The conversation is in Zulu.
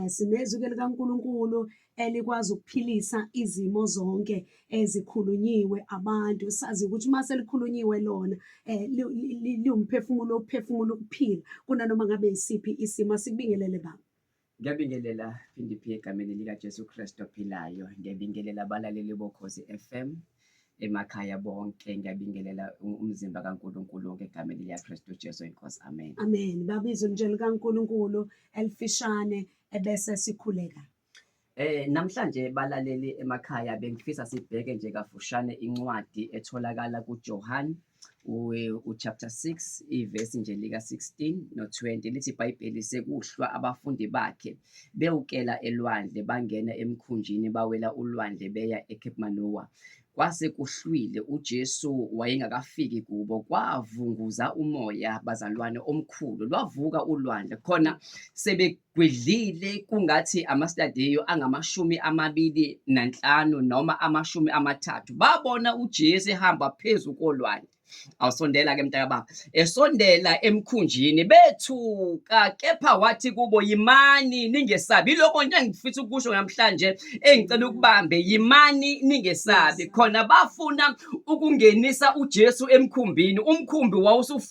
Sinezwi-ke likaNkulunkulu elikwazi ukuphilisa izimo zonke ezikhulunyiwe abantu. Sazi ukuthi uma selikhulunyiwe lona liwumphefumulo ophefumula ukuphila kunanoma ngabe yisiphi isimo. Asikubingelele baba. Ngiyabingelela Phindiphi egameni likaJesu Kristu ophilayo. Ngiyabingelela abalaleli boKhozi FM emakhaya bonke. Ngiyabingelela umzimba kaNkulunkulu wonke egameni likaKristu Jesu inkosi. Amen. Amen. Baba, izwi nje likaNkulunkulu elifishane ebese sikhuleka. Namhlanje balaleli emakhaya bengifisa sibheke nje kafushane incwadi etholakala kuJohn uchapter 6 ivesi nje lika 16 no 20. Lithi iBhayibheli, sekuhlwa abafundi bakhe bewukela elwandle, bangena emkhunjini, bawela ulwandle beya eCapernaum. Kwase kuhlwile, uJesu wayengakafiki kubo. Kwavunguza umoya, bazalwane, omkhulu, lwavuka ulwandle. Khona sebegwidlile kungathi amastadiyo angu-25 noma 30, babona uJesu ehamba phezu kolwandle. Awusondela-ke mntakababa, esondela emkhunjini, bethuka. Kepha wathi kubo, "Yimani, ningesabi." Yilokho nje engifisa ukusho namhlanje, engicela ukubambe: yimani, ningesabi. Khona bafuna ukungenisa uJesu emkhumbini, umkhumbi wawusu